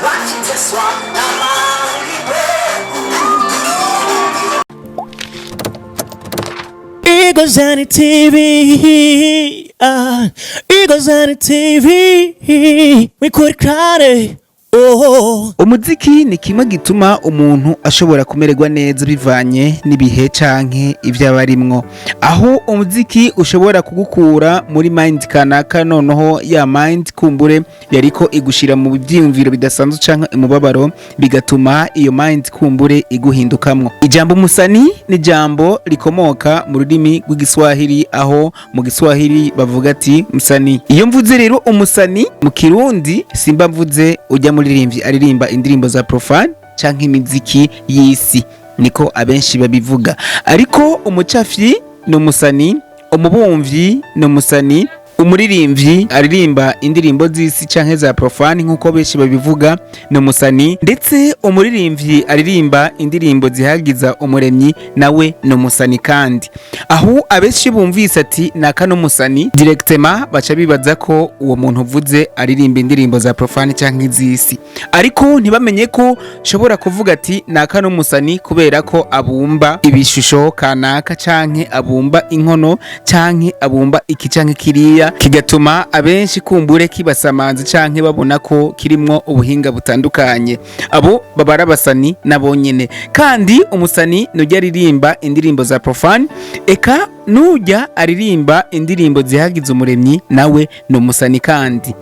Wakiteswa na malimwengu. Igozani TV, ah, Igozani TV, wikurikirane, oh. Umuziki ni kimwe gituma umuntu ashobora kumererwa neza bivanye n'ibihe canke ivyo aba arimwo, aho umuziki ushobora kugukura muri mind kanaka, noneho ya mind kumbure yariko igushira mu vyiyumviro bidasanzwe canke umubabaro, bigatuma iyo mind kumbure iguhindukamwo. Ijambo umusani ni ijambo rikomoka mu rurimi rw'Igiswahili, aho mu Giswahili bavuga ati msanii. Iyo mvuze rero umusani mu Kirundi, simba mvuze ujya muririmbyi aririmba indirimbo za profane canke imiziki y'isi, niko abenshi babivuga. Ariko umucafyi ni umusani, umubumvyi ni umusani, umuririmbyi aririmba indirimbo z'isi canke za profane nk'uko benshi babivuga ni umusani, ndetse umuririmbyi aririmba indirimbo zihagiza Umuremyi nawe ni umusani. Kandi aho abenshi bumvise ati naka n'umusani, directement baca bibaza ko uwo muntu uvuze aririmba indirimbo za profane canke iz'isi, ariko ntibamenye ko shobora kuvuga ati naka n'umusani kubera ko abumba ibishusho kanaka, canke abumba inkono, canke abumba iki canke kiriya, kigatuma abenshi kumbure kibasamaza canke babona ko kirimwo ubuhinga butandukanye. Abo baba ari abasani nabo nyene. Kandi umusani nujya aririmba indirimbo za profane, eka nujya aririmba indirimbo zihagiza Umuremyi nawe ni umusani. Kandi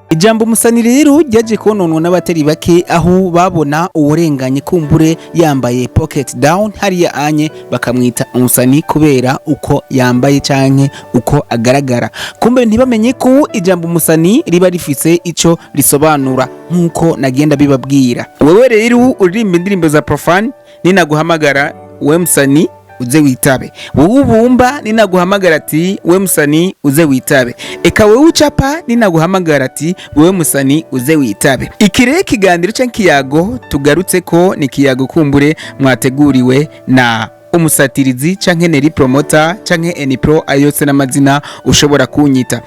ijambo umusani rero ryaje kononwa n'abatari bake, aho babona uwurenganye kumbure yambaye pocket down hariya anye bakamwita umusani kubera uko yambaye canke uko agaragara. Kumbe ntibamenye ko ijambo umusani riba rifise ico risobanura, nk'uko nagenda bibabwira. Wewe rero uririmba indirimbo za profane, ninaguhamagara we musani uze witabe. Wowe ubumba, ninaguhamagara ati we musani uze witabe. Eka wewe ucapa, ninaguhamagara ati wewe musani uze witabe. Iki rero ikiganiro canke ikiyago tugarutse ko ni ikiyago kumbure mwateguriwe na umusatirizi canke Neri Promoter canke Enipro, ayose n'amazina ushobora kunyita.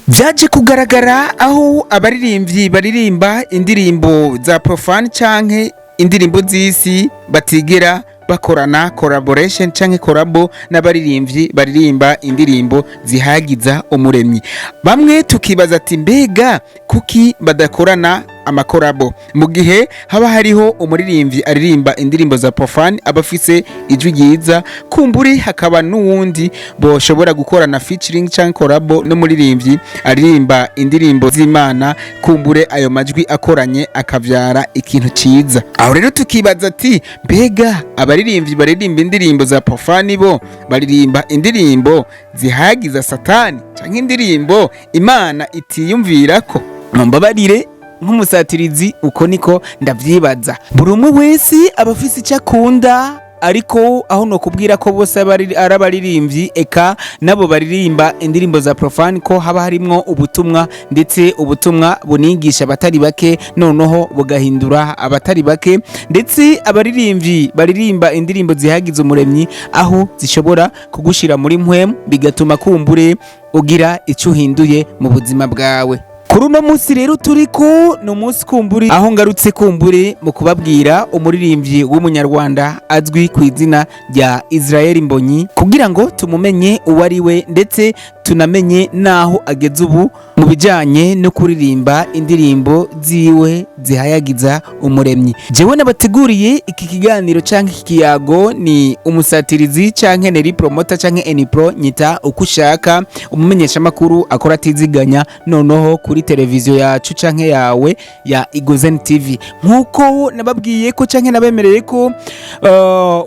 Byaje kugaragara aho abaririmbyi baririmba indirimbo za profane canke indirimbo z'isi batigera bakorana collaboration canke collabo n'abaririmbyi baririmba indirimbo zihagiza Umuremyi. Bamwe tukibaza ati mbega kuki badakorana amakorabo, mu gihe haba hariho umuririmbyi aririmba indirimbo za profane aba afise ijwi ryiza, kumburi hakaba n'uwundi boshobora gukorana featuring canke collabo n'umuririmbyi aririmba indirimbo z'Imana, kumbure ayo majwi akoranye akavyara ikintu ciza. Aho rero tukibaza ati mbega abaririmbyi baririmba indirimbo za profane bo baririmba indirimbo zihagiza Satani canke indirimbo Imana itiyumvirako? Mumbabarire, nk'umusatirizi uko niko ndavyibaza. Buri umwe wese aba afise icyo akunda, ariko aho nokubwira ko bose ari abaririmbyi, eka nabo baririmba indirimbo za profane, ko haba harimwo ubutumwa, ndetse ubutumwa bunigisha abatari bake, noneho bugahindura abatari bake. Ndetse abaririmbyi baririmba indirimbo zihagiza Umuremyi, aho zishobora kugushira muri mpwemu, bigatuma kumbure ugira icyo uhinduye mu buzima bwawe. Kuri uno munsi rero turiko ni umunsi kumburi aho ngarutse kumbure mu kubabwira umuririmbyi w'Umunyarwanda azwi ku izina rya Israel Mbonyi, kugira ngo tumumenye uwo ari we, ndetse tunamenye n'aho ageze ubu mu bijyanye no kuririmba indirimbo ziwe zihayagiza Umuremyi. Jewe nabateguriye iki kiganiro canke iki kiyago ni umusatirizi canke Neri Promoter canke Enipro, nyita uko ushaka, umumenyeshamakuru akora atiziganya noneho kuri televiziyo yacu canke yawe ya Igozen TV. Nkuko nababwiye ko canke nabemereye ko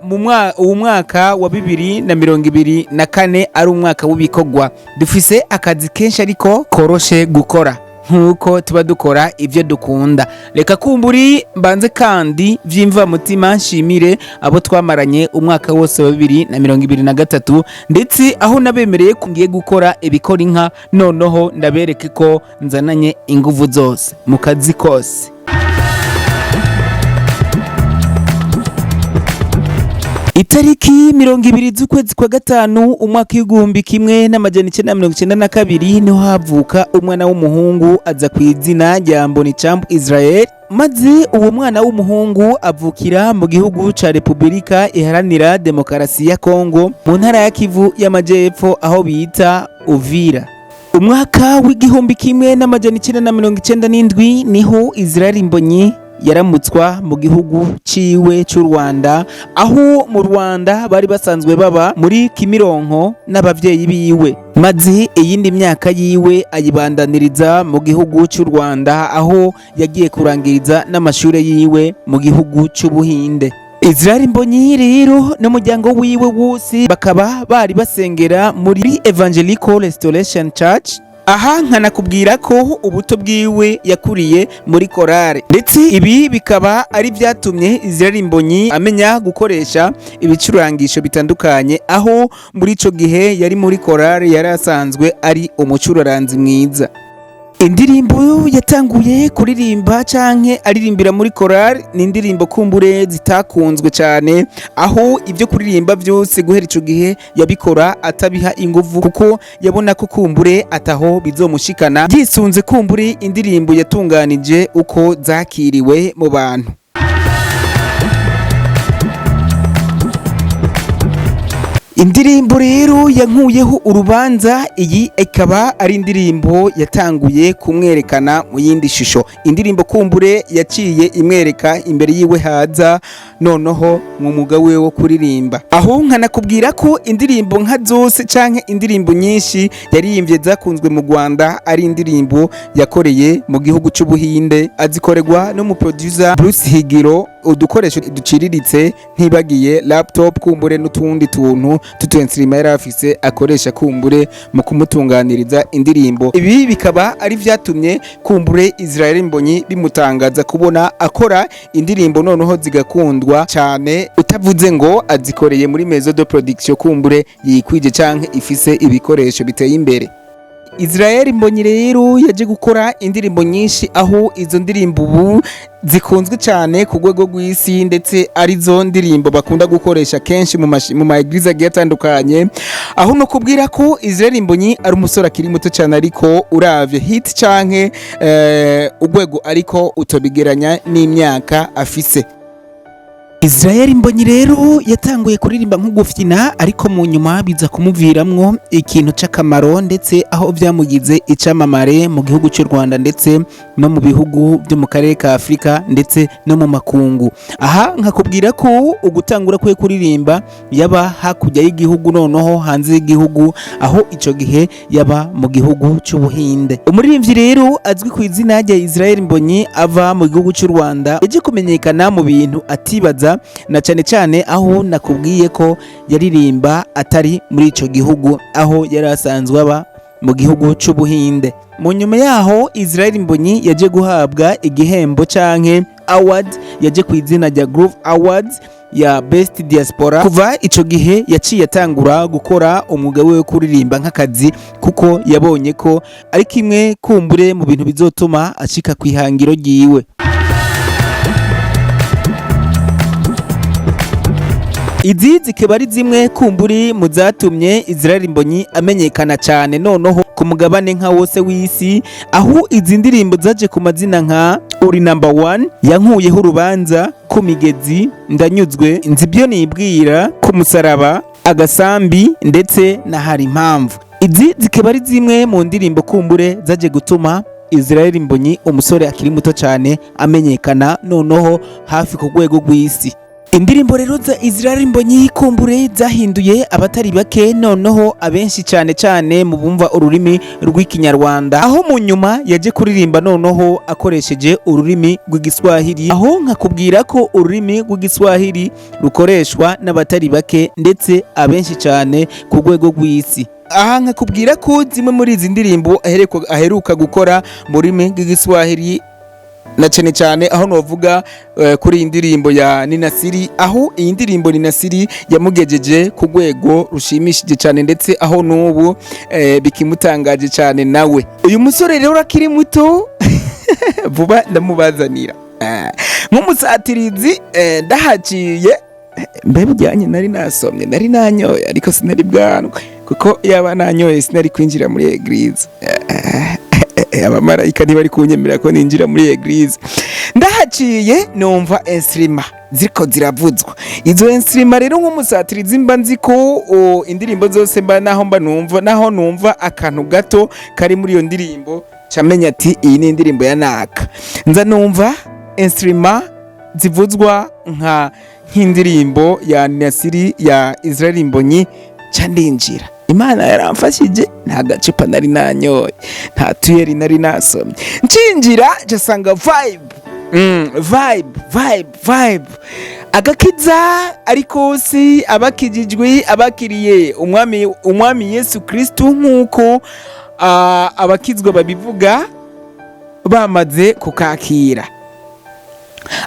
mu uwu mwaka wa 2024 ari umwaka w'ibikorwa. Dufise akazi kenshi ariko koroshe gukora nk'uko tuba dukora ibyo dukunda. Reka kumburi mbanze kandi vy'imvamutima nshimire abo twamaranye umwaka wose wa 2023, ndetse aho nabemereye ko ngiye gukora ibikora inka, noneho ndabereke ko nzananye inguvu zose mu kazi kose. Itariki 20 z'ukwezi kwa gatanu umwaka w'1992 niho havuka umwana w'umuhungu aza ku izina rya Mbonicambu Israel, maze uwo mwana w'umuhungu avukira mu gihugu ca Repubulika Iharanira Demokarasi ya Kongo mu ntara ya Kivu y'Amajepfo aho bita Uvira. Umwaka w'1997 niho Israel Mbonyi yaramutswa mu gihugu ciwe c'u Rwanda, aho mu Rwanda bari basanzwe baba muri Kimironko n'abavyeyi biwe, maze iyindi myaka yiwe ayibandaniriza mu gihugu c'u Rwanda aho yagiye kurangiriza n'amashure yiwe mu gihugu c'Ubuhinde. Israel Mbonyi rero n'umuryango wiwe wose bakaba bari basengera muri Evangelical Restoration Church. Aha nkanakubwira ko ubuto bwiwe yakuriye muri korale, ndetse ibi bikaba ari byatumye Israel Mbonyi amenya gukoresha ibicurangisho bitandukanye, aho muri ico gihe yari muri korale yari asanzwe ari umucuraranzi mwiza. Indirimbo yatanguye kuririmba canke aririmbira muri korale ni indirimbo kumbure zitakunzwe cyane, aho ibyo kuririmba byose guhera ico gihe yabikora atabiha inguvu kuko yabona ko kumbure ataho bizomushikana, yisunze kumbure indirimbo yatunganije uko zakiriwe mu bantu. Indirimbo rero yankuyeho urubanza, iyi ikaba ari indirimbo yatanguye kumwerekana mu yindi shusho, indirimbo kumbure yaciye imwereka imbere yiwe haza noneho mu mwuga wiwe wo kuririmba. Aho nkanakubwira ko indirimbo nka zose canke indirimbo nyinshi yaririmbye zakunzwe mu Rwanda ari indirimbo yakoreye mu gihugu c'Ubuhinde, azikorerwa n'umuproducer Bruce Higiro, udukoresho duciriritse ntibagiye laptop kumbure n'utundi tuntu tutu instrument yari afise akoresha kumbure mu kumutunganiriza indirimbo. Ibi bikaba ari vyatumye kumbure Israel Mbonyi bimutangaza kubona akora indirimbo noneho zigakundwa cyane, utavuze ngo azikoreye muri maison de production kumbure yikwije canke ifise ibikoresho biteye imbere. Israel Mbonyi rero yaje gukora indirimbo nyinshi, aho izo ndirimbo ubu zikunzwe cyane ku rwego rw'isi, ndetse arizo ndirimbo bakunda gukoresha kenshi mu ma église agiye atandukanye. Aho no kubwira ko Israel Mbonyi ari umusore akiri muto cyane, ariko uravye hit canke urwego ariko utobigeranya n'imyaka afise. Israel Mbonyi rero yatanguye kuririmba nk'ugufyina, ariko mu nyuma biza kumuviramwo ikintu c'akamaro, ndetse aho vyamugize icamamare mu gihugu cy'u Rwanda ndetse no mu bihugu byo mu karere ka Afurika ndetse no mu makungu. Aha nkakubwira ko ugutangura kwe kuririmba yaba hakurya y'igihugu, noneho hanze y'igihugu, aho ico gihe yaba mu gihugu c'Ubuhinde. Umuririmbyi rero azwi ku izina rya Israel Mbonyi ava mu gihugu cy'u Rwanda yaje kumenyekana mu bintu atibaza, na cyane cyane aho nakubwiye ko yaririmba atari muri ico gihugu, aho yari asanzwe aba mu gihugu c'Ubuhinde. Mu nyuma yaho Israel Mbonyi yaje guhabwa igihembo canke award yaje ku izina rya Groove Awards ya Best Diaspora. Kuva ico gihe yaciye atangura gukora umwuga wiwe wo kuririmba nk'akazi, kuko yabonye ko ari kimwe kumbure mu bintu bizotuma ashika ku ihangiro ryiwe. Izi zikaba ari zimwe kumburi mu zatumye Israel Mbonyi amenyekana cyane noneho ku mugabane nka wose w'isi, aho izi ndirimbo zaje ku mazina nka Uri Number One, Yankuyeho Urubanza, Ku Migezi, Ndanyuzwe, Nzi Ibyo Nibwira, Ku Musaraba, Agasambi ndetse na Hari Impamvu. Izi zikaba ari zimwe mu ndirimbo kumbure zaje gutuma Israel Mbonyi, umusore akiri muto cyane, amenyekana noneho hafi ku rwego rw'isi. Indirimbo rero za Israel Mbonyi kumbure zahinduye abatari bake, noneho abenshi cyane cyane mu bumva ururimi rw'Ikinyarwanda, aho mu nyuma yaje kuririmba noneho akoresheje ururimi rw'Igiswahili, aho nkakubwira ko ururimi rw'Igiswahili rukoreshwa n'abatari bake ndetse abenshi cyane ku rwego rw'isi. Aha nkakubwira ko zimwe muri izi ndirimbo aheruka gukora mu rurimi rw'Igiswahili, na cyane cyane aho novuga kuri iyi ndirimbo ya Ninasiri, aho iyi ndirimbo Ninasiri yamugejeje ku rwego rushimishije cyane, ndetse aho n'ubu bikimutangaje cyane nawe. Uyu musore rero akiri muto, vuba ndamubazanira. Nk'umusatirizi ndahaciye mbe bujyanye nari nasomye, nari nanyoye, ariko sinari bwanwe, kuko yaba nanyoye sinari kwinjira muri église. Abamarayika ntibari kunyemerera ko ninjira muri église. Ndahaciye numva instrument ziriko ziravuzwa. Izo instrument rero, nk'umusatirizi mba nzi ko indirimbo zose mba naho mba numva, naho numva akantu gato kari muri iyo ndirimbo, camenya ati iyi ni indirimbo ya naka. Nza numva instrument zivuzwa nk'indirimbo ya Nasiri ya Israel Mbonyi, ca ndinjira. Imana yaramfashije, nta gacupa nari nanyoye, nta tuyeri nari nasomye. Ncinjira nsanga vibe, vibe, vibe, vibe, agakiza. Ariko si abakijijwe, abakiriye umwami Yesu Kristu, nk'uko abakizwa babivuga, bamaze kukakira,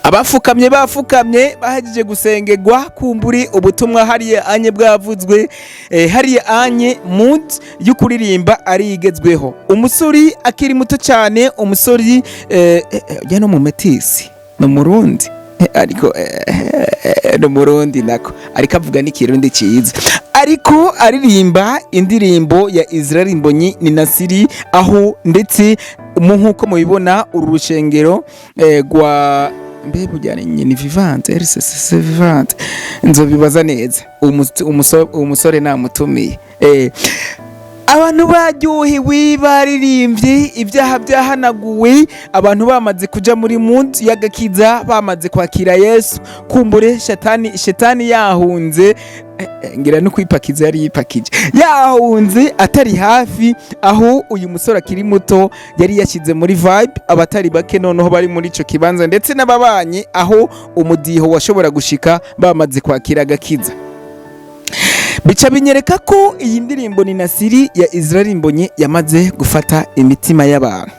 abafukamye bafukamye, bahejeje gusengerwa, kumburi ubutumwa hariya anye bwavuzwe, hariya anye mood yo kuririmba ari igezweho. Umusore akiri muto cyane, umusore ya no mu metisi, no murundi, ariko no murundi nako, ariko avuga n'ikirundi cyiza, ariko aririmba indirimbo ya Israel Mbonyi ni Nasiri, aho ndetse mu nk'uko mubibona uru rushengero rwa mbe bujyane ni Vivante RCC Vivante, nzobibaza neza umusore namutumiye. Abantu baryohewe, baririmbye, ibyaha byahanaguwe, abantu bamaze kuja muri mood y'agakiza, bamaze kwakira Yesu, kumbure shetani yahunze, ngira no kwipakiza yari yipakije, yahunze atari hafi, aho uyu musore akiri muto yari yashyize muri vibe abatari bake noneho bari muri ico kibanza, ndetse n'ababanyi aho umudiho washobora gushika bamaze kwakira agakiza. Bica binyereka ko iyi ndirimbo ni Nasiri ya Israel Mbonyi yamaze gufata imitima y'abantu.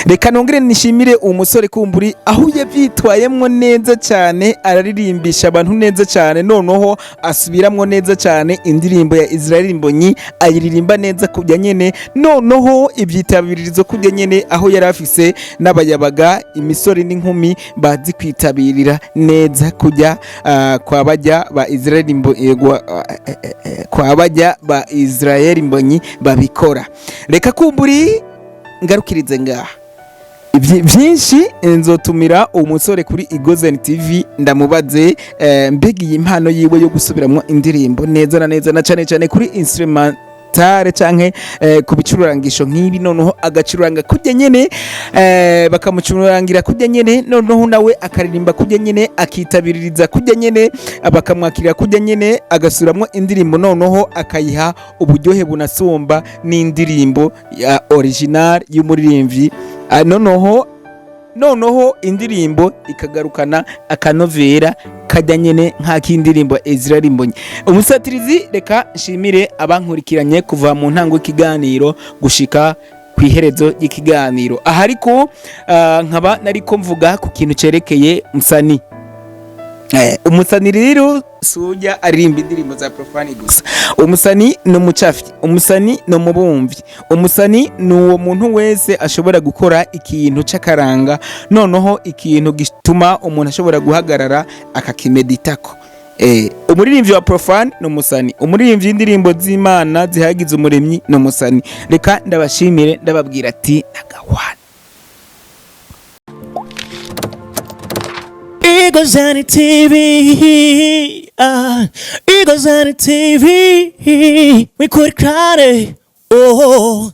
Reka nongere nishimire uwo musore kumburi aho yavyitwayemwo neza cyane, araririmbisha abantu neza cyane, noneho asubiramwo neza cyane indirimbo ya Israel Mbonyi, ayiririmba neza kujya nyene, noneho ibyitabiririzo kujya nyene, aho yari afise n'abayabaga, imisore n'inkumi bazi kwitabirira neza kujya kwa bajya ba Israel Mbonyi, kwa bajya ba Israel Mbonyi babikora. Reka kumburi ngarukirize ngaha. Byinshi nzotumira umusore kuri Igozen TV ndamubaze, mbega iyi mpano yiwe yo gusubiramwo indirimbo neza na neza, na cane cane kuri instrumentale canke ku bicurangisho nk'ibi, noneho agacuranga kujya nyene, bakamucurangira kujya nyene, noneho nawe akaririmba kujya nyene, akitabiririza kujya nyene, bakamwakirira kujya nyene, agasubiramwo indirimbo, noneho akayiha uburyohe bunasumba n'indirimbo ya original y'umuririmbyi. Noneho indirimbo ikagarukana akanovera kajya nyene nk'ak'indirimbo Israel Mbonyi. Umusatirizi, reka nshimire abankurikiranye kuva mu ntango y'ikiganiro gushika ku iherezo ry'ikiganiro. Aha ariko nkaba nariko mvuga ku kintu cerekeye musani. Umusani rero sujya aririmba indirimbo za profane gusa. Umusani ni umucafyi, umusani ni umubumvyi, umusani ni uwo muntu wese ashobora gukora ikintu c'akaranga, noneho ikintu gituma umuntu ashobora guhagarara akakimeditako. Umuririmbyi wa profane ni umusani, umuririmbyi w'indirimbo z'Imana zihagize umuremyi ni umusani. Reka ndabashimire, ndababwira ati nagawana. Igozani TV, ah, Igozani TV, we could cry, oh.